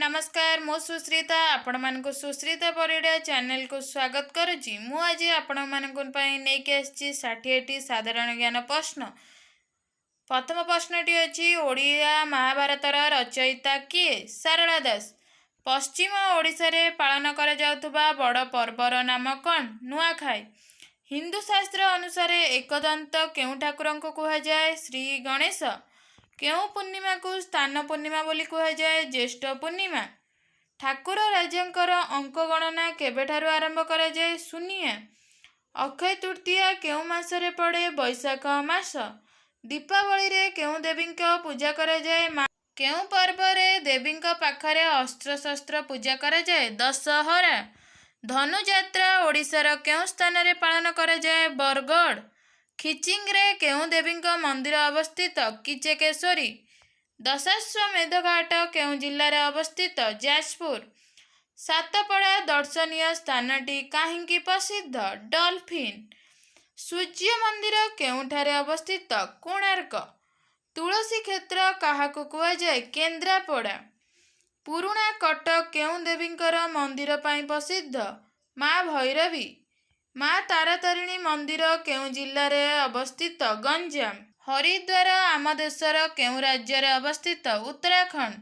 ନମସ୍କାର, ମୁଁ ସୁଶ୍ରୀତା ଆପଣମାନଙ୍କୁ ସୁଶ୍ରୀତା ପରିଡ଼ା ଚ୍ୟାନେଲକୁ ସ୍ୱାଗତ କରୁଛି। ମୁଁ ଆଜି ଆପଣମାନଙ୍କ ପାଇଁ ନେଇକି ଆସିଛି 60ଟି ସାଧାରଣ ଜ୍ଞାନ ପ୍ରଶ୍ନ। ପ୍ରଥମ ପ୍ରଶ୍ନଟି ଅଛି, ଓଡ଼ିଆ ମହାଭାରତର ରଚୟିତା କିଏ? ସାରଳା ଦାସ। ପଶ୍ଚିମ ଓଡ଼ିଶାରେ ପାଳନ କରାଯାଉଥିବା ବଡ଼ ପର୍ବର ନାମ କ'ଣ? ନୂଆଖାଇ। ହିନ୍ଦୁ ଶାସ୍ତ୍ର ଅନୁସାରେ ଏକଦନ୍ତ କେଉଁ ଠାକୁରଙ୍କୁ କୁହାଯାଏ? ଶ୍ରୀ ଗଣେଶ। କେଉଁ ପୂର୍ଣ୍ଣିମାକୁ ସ୍ନାନ ପୂର୍ଣ୍ଣିମା ବୋଲି କୁହାଯାଏ? ଜ୍ୟେଷ୍ଠ ପୂର୍ଣ୍ଣିମା। ଠାକୁର ରାଜାଙ୍କର ଅଙ୍କ ଗଣନା କେବେଠାରୁ ଆରମ୍ଭ କରାଯାଏ? ସୁନିଆ। ଅକ୍ଷୟ ତୃତୀୟା କେଉଁ ମାସରେ ପଡ଼େ? ବୈଶାଖ ମାସ। ଦୀପାବଳିରେ କେଉଁ ଦେବୀଙ୍କ ପୂଜା କରାଯାଏ? ମା। କେଉଁ ପର୍ବରେ ଦେବୀଙ୍କ ପାଖରେ ଅସ୍ତ୍ରଶସ୍ତ୍ର ପୂଜା କରାଯାଏ? ଦଶହରା। ଧନୁଯାତ୍ରା ଓଡ଼ିଶାର କେଉଁ ସ୍ଥାନରେ ପାଳନ କରାଯାଏ? ବରଗଡ଼। ଖିଚିଙ୍ଗରେ କେଉଁ ଦେବୀଙ୍କ ମନ୍ଦିର ଅବସ୍ଥିତ? କିଚକେଶ୍ୱରୀ। ଦଶାଶ୍ୱମେଧ ଘାଟ କେଉଁ ଜିଲ୍ଲାରେ ଅବସ୍ଥିତ? ଯାଜପୁର। ସାତପଡ଼ା ଦର୍ଶନୀୟ ସ୍ଥାନଟି କାହିଁକି ପ୍ରସିଦ୍ଧ? ଡଲଫିନ୍। ସୂର୍ଯ୍ୟ ମନ୍ଦିର କେଉଁଠାରେ ଅବସ୍ଥିତ? କୋଣାର୍କ। ତୁଳସୀ କ୍ଷେତ୍ର କାହାକୁ କୁହାଯାଏ? କେନ୍ଦ୍ରାପଡ଼ା। ପୁରୁଣା କଟକ କେଉଁ ଦେବୀଙ୍କର ମନ୍ଦିର ପାଇଁ ପ୍ରସିଦ୍ଧ? ମା ଭୈରବୀ। ମା ତାରାତାରିଣୀ ମନ୍ଦିର କେଉଁ ଜିଲ୍ଲାରେ ଅବସ୍ଥିତ? ଗଞ୍ଜାମ। ହରିଦ୍ୱାର ଆମ ଦେଶର କେଉଁ ରାଜ୍ୟରେ ଅବସ୍ଥିତ? ଉତ୍ତରାଖଣ୍ଡ।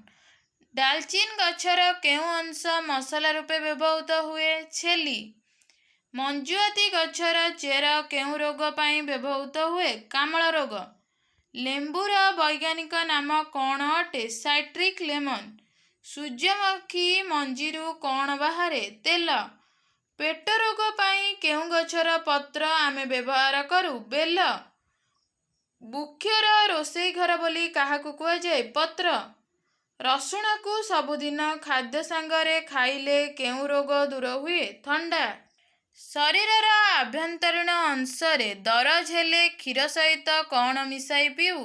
ଡାଲଚିନି ଗଛର କେଉଁ ଅଂଶ ମସଲା ରୂପେ ବ୍ୟବହୃତ ହୁଏ? ଛେଲି। ମଞ୍ଜୁଆତି ଗଛର ଚେର କେଉଁ ରୋଗ ପାଇଁ ବ୍ୟବହୃତ ହୁଏ? କାମଳ ରୋଗ। ଲେମ୍ବୁର ବୈଜ୍ଞାନିକ ନାମ କ'ଣ ଅଟେ? Citric lemon. ସୂର୍ଯ୍ୟମୁଖୀ ମଞ୍ଜିରୁ କ'ଣ ବାହାରେ? ତେଲ। ପେଟ ରୋଗ ପାଇଁ କେଉଁ ଗଛର ପତ୍ର ଆମେ ବ୍ୟବହାର କରୁ? ବେଲ। ବୃକ୍ଷର ରୋଷେଇ ଘର ବୋଲି କାହାକୁ କୁହାଯାଏ? ପତ୍ର। ରସୁଣକୁ ସବୁଦିନ ଖାଦ୍ୟ ସାଙ୍ଗରେ ଖାଇଲେ କେଉଁ ରୋଗ ଦୂର ହୁଏ? ଥଣ୍ଡା। ଶରୀରର ଆଭ୍ୟନ୍ତରୀଣ ଅଂଶରେ ଦରଜ ହେଲେ କ୍ଷୀର ସହିତ କ'ଣ ମିଶାଇ ପିଉ?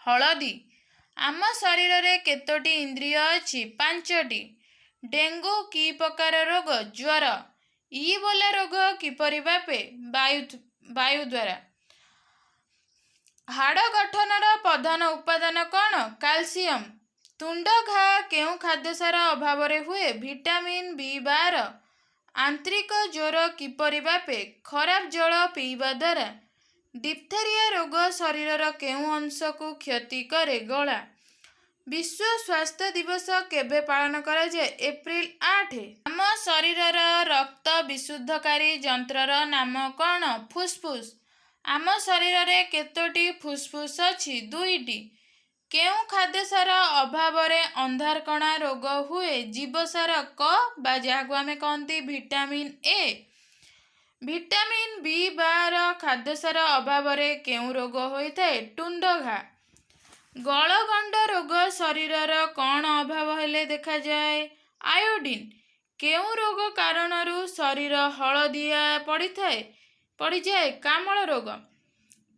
ହଳଦୀ। ଆମ ଶରୀରରେ କେତୋଟି ଇନ୍ଦ୍ରିୟ ଅଛି? 5ଟି। ଡେଙ୍ଗୁ କି ପ୍ରକାର ରୋଗ? ଜ୍ୱର। ଇବୋଲା ରୋଗ କିପରି ବ୍ୟାପେ? ବାୟୁ ଦ୍ୱାରା। ହାଡ଼ ଗଠନର ପ୍ରଧାନ ଉପାଦାନ କ'ଣ? କାଲସିୟମ। ତୁଣ୍ଡ ଘା କେଉଁ ଖାଦ୍ୟସାର ଅଭାବରେ ହୁଏ? Vitamin B 12। ଆନ୍ତ୍ରିକ ଜ୍ୱର କିପରି ବ୍ୟାପେ? ଖରାପ ଜଳ ପିଇବା ଦ୍ୱାରା। ଡିଫ୍ଥେରିଆ ରୋଗ ଶରୀରର କେଉଁ ଅଂଶକୁ କ୍ଷତି କରେ? ଗଳା। ବିଶ୍ୱ ସ୍ୱାସ୍ଥ୍ୟ ଦିବସ କେବେ ପାଳନ କରାଯାଏ? ଏପ୍ରିଲ 8। ଆମ ଶରୀରର ରକ୍ତ ବିଶୁଦ୍ଧକାରୀ ଯନ୍ତ୍ରର ନାମ କ'ଣ? ଫୁସଫୁସ। ଆମ ଶରୀରରେ କେତୋଟି ଫୁସଫୁସ ଅଛି? 2ଟି। କେଉଁ ଖାଦ୍ୟସାର ଅଭାବରେ ଅନ୍ଧାରକଣା ରୋଗ ହୁଏ? ଜୀବସାର କ ବା ଯାହାକୁ ଆମେ କହନ୍ତି ଭିଟାମିନ୍ ଏ। ଭିଟାମିନ୍ ବି 12 ଖାଦ୍ୟସାର ଅଭାବରେ କେଉଁ ରୋଗ ହୋଇଥାଏ? ତୁଣ୍ଡ ଘା। ଗଳଗଣ୍ଡ ରୋଗ ଶରୀରର କ'ଣ ଅଭାବ ହେଲେ ଦେଖାଯାଏ? ଆୟୋଡିନ୍। କେଉଁ ରୋଗ କାରଣରୁ ଶରୀର ହଳଦିଆ ପଡ଼ିଯାଏ? କାମଳ ରୋଗ।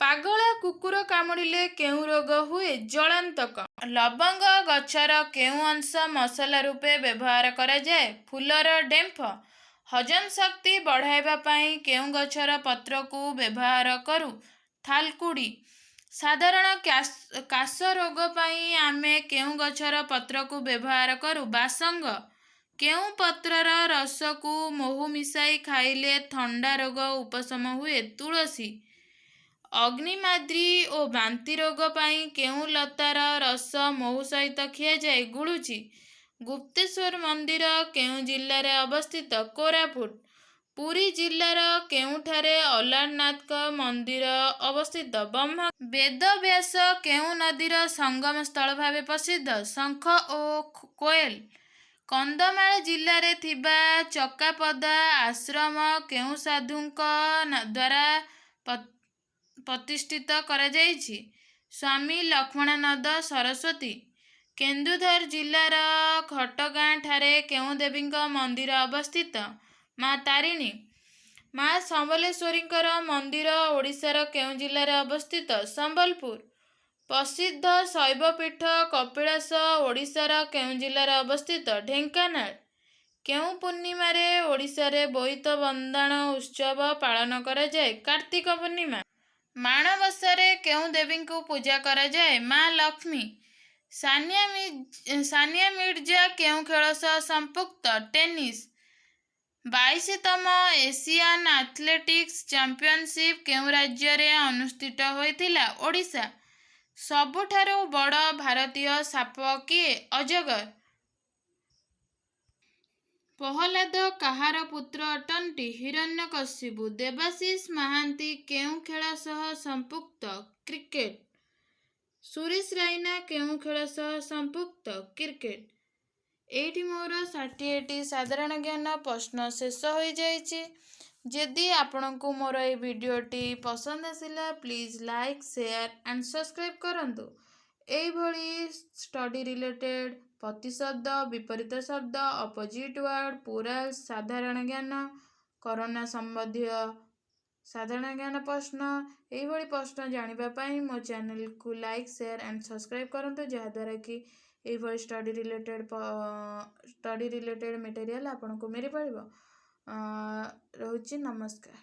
ପାଗଳା କୁକୁର କାମୁଡ଼ିଲେ କେଉଁ ରୋଗ ହୁଏ? ଜଳାନ୍ତକ। ଲବଙ୍ଗ ଗଛର କେଉଁ ଅଂଶ ମସଲା ରୂପେ ବ୍ୟବହାର କରାଯାଏ? ଫୁଲର ଡେମ୍ଫ। ହଜମ ଶକ୍ତି ବଢ଼ାଇବା ପାଇଁ କେଉଁ ଗଛର ପତ୍ରକୁ ବ୍ୟବହାର କରୁ? ଥାଲକୁଡ଼ି। ସାଧାରଣ କାଶ ରୋଗ ପାଇଁ ଆମେ କେଉଁ ଗଛର ପତ୍ରକୁ ବ୍ୟବହାର କରୁ? ବାସଙ୍ଗ। କେଉଁ ପତ୍ରର ରସକୁ ମହୁ ମିଶାଇ ଖାଇଲେ ଥଣ୍ଡା ରୋଗ ଉପଶମ ହୁଏ? ତୁଳସୀ। ଅଗ୍ନିମାନ୍ଦ୍ରି ଓ ବାନ୍ତି ରୋଗ ପାଇଁ କେଉଁ ଲତାର ରସ ମହୁ ସହିତ ଖିଆଯାଏ? ଗୁଳୁଚି। ଗୁପ୍ତେଶ୍ୱର ମନ୍ଦିର କେଉଁ ଜିଲ୍ଲାରେ ଅବସ୍ଥିତ? କୋରାପୁଟ। ପୁରୀ ଜିଲ୍ଲାର କେଉଁଠାରେ ଅଲାରନାଥଙ୍କ ମନ୍ଦିର ଅବସ୍ଥିତ? ବ୍ରହ୍ମ। ବେଦବ୍ୟାସ କେଉଁ ନଦୀର ସଙ୍ଗମ ସ୍ଥଳ ଭାବେ ପ୍ରସିଦ୍ଧ? ଶଙ୍ଖ ଓ କୋଏଲ। କନ୍ଧମାଳ ଜିଲ୍ଲାରେ ଥିବା ଚକାପଦା ଆଶ୍ରମ କେଉଁ ସାଧୁଙ୍କ ଦ୍ୱାରା ପ୍ରତିଷ୍ଠିତ କରାଯାଇଛି? ସ୍ୱାମୀ ଲକ୍ଷ୍ମଣାନନ୍ଦ ସରସ୍ୱତୀ। କେନ୍ଦୁଝର ଜିଲ୍ଲାର ଘଟଗାଁଠାରେ କେଉଁ ଦେବୀଙ୍କ ମନ୍ଦିର ଅବସ୍ଥିତ? ମା ତାରିଣୀ। ମା ସମଲେଶ୍ୱରୀଙ୍କର ମନ୍ଦିର ଓଡ଼ିଶାର କେଉଁ ଜିଲ୍ଲାରେ ଅବସ୍ଥିତ? ସମ୍ବଲପୁର। ପ୍ରସିଦ୍ଧ ଶୈବପୀଠ କପିଳାସ ଓଡ଼ିଶାର କେଉଁ ଜିଲ୍ଲାରେ ଅବସ୍ଥିତ? ଢେଙ୍କାନାଳ। କେଉଁ ପୂର୍ଣ୍ଣିମାରେ ଓଡ଼ିଶାରେ ବୋଇତ ବନ୍ଦାଣ ଉତ୍ସବ ପାଳନ କରାଯାଏ? କାର୍ତ୍ତିକ ପୂର୍ଣ୍ଣିମା। ମାଣବସାରେ କେଉଁ ଦେବୀଙ୍କୁ ପୂଜା କରାଯାଏ? ମା ଲକ୍ଷ୍ମୀ। ସାନିଆ ମିର୍ଜା କେଉଁ ଖେଳ ସହ ସମ୍ପୃକ୍ତ? ଟେନିସ୍। 22ତମ ଏସିଆନ୍ ଆଥଲେଟିକ୍ସ ଚାମ୍ପିଅନସିପ୍ କେଉଁ ରାଜ୍ୟରେ ଅନୁଷ୍ଠିତ ହୋଇଥିଲା? ଓଡ଼ିଶା। ସବୁଠାରୁ ବଡ଼ ଭାରତୀୟ ସାପ କିଏ? ଅଜଗର। ପ୍ରହ୍ଲାଦ କାହାର ପୁତ୍ର ଅଟନ୍ତି? ହିରଣ୍ୟକଶିପୁ। ଦେବାଶିଷ ମହାନ୍ତି କେଉଁ ଖେଳ ସହ ସମ୍ପୃକ୍ତ? କ୍ରିକେଟ। ସୁରେଶ ରାଇନା କେଉଁ ଖେଳ ସହ ସମ୍ପୃକ୍ତ? କ୍ରିକେଟ। ଏଇଠି ମୋର 60ଟି ସାଧାରଣ ଜ୍ଞାନ ପ୍ରଶ୍ନ ଶେଷ ହୋଇଯାଇଛି। ଯଦି ଆପଣଙ୍କୁ ମୋର ଏଇ ଭିଡ଼ିଓଟି ପସନ୍ଦ ଆସିଲା, please like, share and subscribe କରନ୍ତୁ। ଏଇଭଳି ଷ୍ଟଡି ରିଲେଟେଡ୍, ପ୍ରତିଶବ୍ଦ, ବିପରୀତ ଶବ୍ଦ, ଅପୋଜିଟ୍ ୱାର୍ଡ଼, ପ୍ଲୁରାଲ୍, ସାଧାରଣ ଜ୍ଞାନ, କରୋନା ସମ୍ବନ୍ଧୀୟ ସାଧାରଣ ଜ୍ଞାନ ପ୍ରଶ୍ନ, ଏଇଭଳି ପ୍ରଶ୍ନ ଜାଣିବା ପାଇଁ ମୋ ଚ୍ୟାନେଲକୁ ଲାଇକ୍, ସେୟାର ଆଣ୍ଡ ସବସ୍କ୍ରାଇବ୍ କରନ୍ତୁ, ଯାହାଦ୍ୱାରା କି ଏଇଭଳି ଷ୍ଟଡି ରିଲେଟେଡ୍ ମେଟେରିଆଲ୍ ଆପଣଙ୍କୁ ମିଳିପାରିବ। ରହୁଛି, ନମସ୍କାର।